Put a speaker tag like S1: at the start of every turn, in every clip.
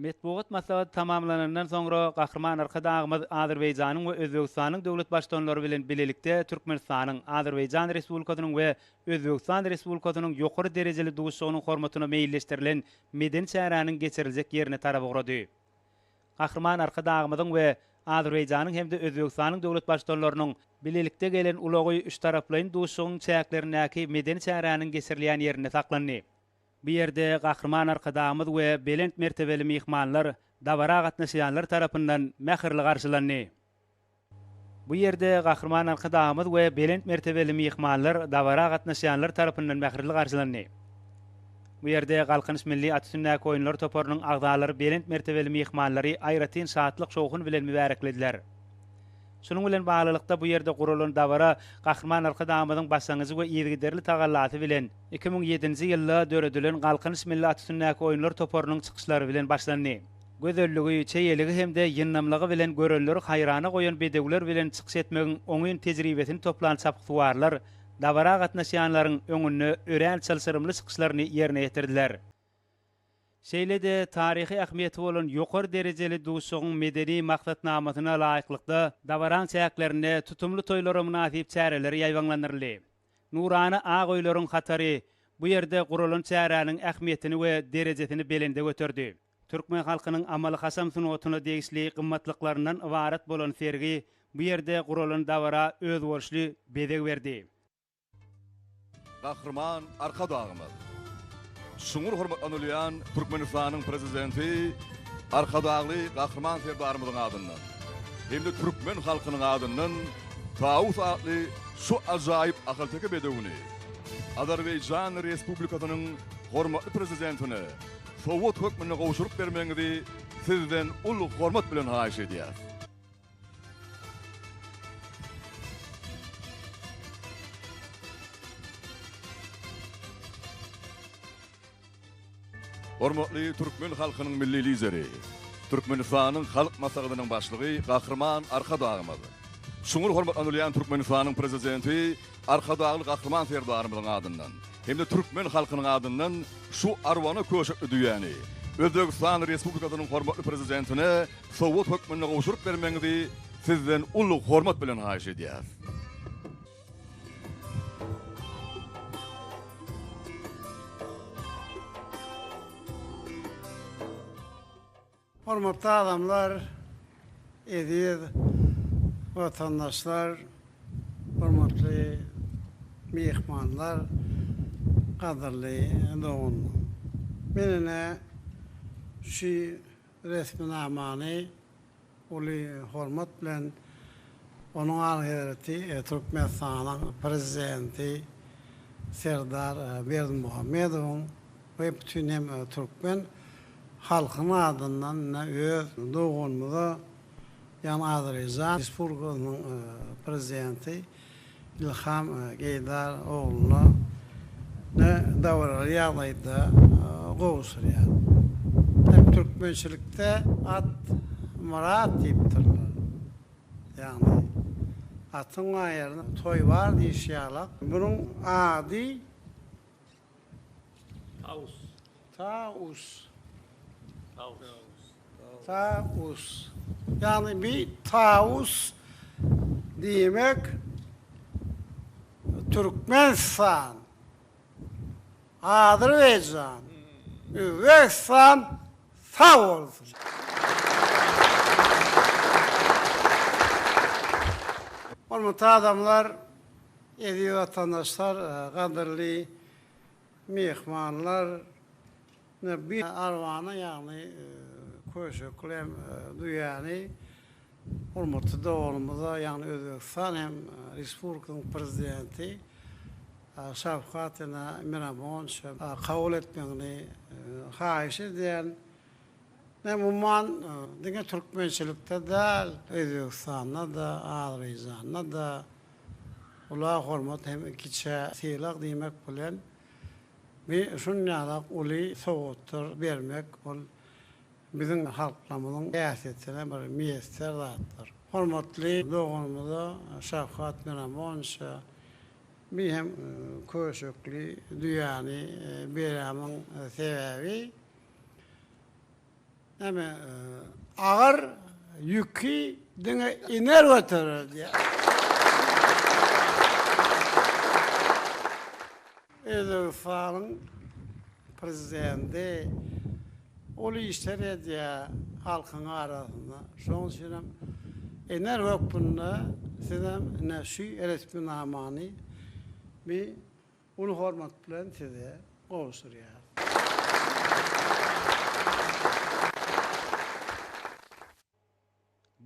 S1: Metbugat maslahaty tamamlanandan soňra Gahryman Arkadagymyz Azerbaýjanyň we Özbegistanyň döwlet Baştutanlary bilen bilelikde Türkmenistanyň, Azerbaýjan Respublikasynyň we Özbegistan Respublikasynyň ýokary derejeli duşuşygynyň hormatyna meýilleşdirilen medeni çäräniň geçiriljek ýerine tarap ugrady. Gahryman Arkadagymyzyň we Azerbaýjanyň hem-de Özbegistanyň döwlet Baştutanlarynyň bilelikde gelen ulagy üçtaraplaýyn duşuşygyň çäklerindäki medeni çäräniň geçirilýän ýerinde saklandy. Bu ýerde Gahryman Arkadagymyz we belent mertebeli myhmanlar dabara gatnaşýanlar tarapyndan mähirli garşylandy. Bu ýerde Gahryman Arkadagymyz we belent mertebeli myhmanlar dabara gatnaşýanlar tarapyndan mähirli garşylandy. Bu ýerde Galkynyş milli at üstündäki oýunlar toparynyň agzalary belent mertebeli myhmanlary aýratyn şatlyk-şowhun bilen mübäreklediler. Şunuň bilen baglylykda, bu ýerde guralan dabara Gahryman Arkadagymyzyň başlangyjy we yzygiderli tagallasy bilen 2007-nji ýylda döredilen Galkynyş milli at üstündäki oýunlar toparynyň çykyşlary bilen başlandy. Gözelligi, çeýeligi hem-de ýyndamlygy bilen görenleri haýrana goýan bedewler bilen çykyş etmegiň oňyn tejribesini toplan çapyksuwarlar dabara gatnaşýanlaryň öňünde örän çylşyrymly çykyşlaryny ýerine ýetirdiler. Şeýle-de taryhy ähmiýeti bolan ýokary derejeli duşuşygyň medeni maksatnamasyna laýyklykda, dabaraň çäklerinde tutumly toýlara mynasyp çäreler ýaýbaňlandyryldy. Nurana ak öýleriň hatary bu ýerde guralan çäräniň ähmiýetini we derejesini belende göterdi. Türkmen halkynyň amaly-haşam sungatyna degişli gymmatlyklaryndan ybarat bolan sergi bu ýerde guralan dabara özboluşly bezeg berdi.
S2: Gahryman Arkadagymyz, çuňňur hormatlanylýan Türkmenistanyň Prezidenti Arkadagly Gahryman Serdarymyzyň adyndan hem-de türkmen halkynyň adyndan Tawus atly şu ajaýyp ahalteke bedewini Azerbaýjan Respublikasynyň hormatly Prezidentine sowgat hökmünde gowşuryp bermegiňizi Sizden uly hormat bilen haýyş edýäris. Hormatly türkmen halkynyň Milli Lideri, Türkmenistanyň Halk Maslahatynyň Başlygy Gahryman Arkadagymyz, çuňňur hormatlanylýan Türkmenistanyň Prezidenti Arkadagly Gahryman Serdarymyzyň adyndan hem-de türkmen halkynyň adyndan şu arwana köşekli düýäni Özbegistan Respublikasynyň hormatly Prezidentine sowgat hökmünde gowşuryp bermegiňizi Sizden uly hormat bilen haýyş edýäris.
S3: Hormatly adamlar, eziz watandaşlar, hormatly myhmanlar, gadyrly doganlar! Men ine şu Resminamany uly hormat bilen Onuň Alyhezreti Türkmenistanyň Prezidenti Serdar Berdimuhamedowyň we bütin hem türkmen halkynyň adyndan öz doganymyza, ýagny Azerbaýjan Respublikasynyň Prezidenti Ilham Geýdar ogluna dabaraly ýagdaýda gowşurýar. Hem türkmençilikde at myrat diýipdirler. Ýagny atyň bar ýerinde toý bar diýişi ýalak. Munuň ady
S4: Tawus.
S3: Tawus.
S4: Tawus.
S3: Tawus. Ýagny bi tawus diýmek Türkmenistan, Azerbaýjan, Özbegistan sag bolsun! Hormatly adamlar, eziz watandaşlar, gadyrly Myhmanlar bir arwany, ýagny köşekli hem düýäni hormatly doganymyza, ýagny Özbegistan hem Respublikasynyň Prezidenti Şawkat Miromonowiçe kabul etmegini haýyş edýän. Umuman, diňe türkmençilikde däl, Özbegistanda-da, Azerbaýjanda-da Ula hormat hem kiçä sylag diýmek bilen, bi şunýalak uly sowgatlar bermek ol biziň halklarymyzyň häsiýetine bir miýesser zatdyr. Hormatly doganymyza Şawkat Miromonowiçe bi hem köşekli düýäni beremiň sebäbi. Näme, agyr ýüki diňe iner göterer diýýär. Özbegistanyň prezidenti uly işler edýär halkyň arasynda. Şonuň üçin hem iner hökmünde sizem ine şu resminamany bir Uly hormat bilen size gowşurýarys.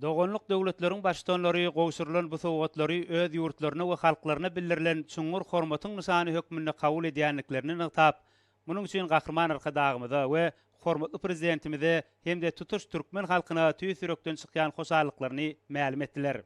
S1: Doganlyk döwletleriň Baştutanlary gowşurylan bu sowgatlary öz ýurtlaryna we halklaryna bildirilen çuňňur hormatyň nyşany hökmünde kabul edýändiklerini nygtap, munuň üçin Gahryman Arkadagymyza we hormatly Prezidentimize hem-de tutuş türkmen halkyna tüýs ýürekden çykýan hoşallyklaryny mälim etdiler.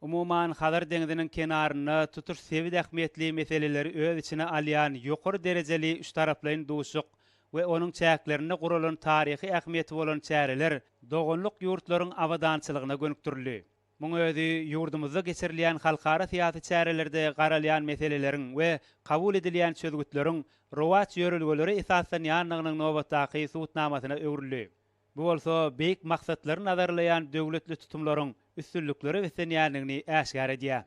S1: Umuman, Hazar deňziniň kenarynda tutuş sebit ähmiýetli meseleleri öz içine alýan ýokary derejeli üçtaraplaýyn duşuşyk we onuň çäklerinde guralan taryhy ähmiýeti bolan çäreler doganlyk ýurtlaryň abadançylygyna gönükdirildi. Muň özi ýurdumyzda geçirilýän halkara syýasy çärelerde garalýan meseleleriň we kabul edilýän çözgütleriň rowaç ýörelgelere esaslanýandygynyň nobatdaky subutnamasyna öwrüldi. Bu bolsa beýik maksatlary nazarlaýan döwletli tutumlaryň üstünliklere beslenýändigini äşgär edýär.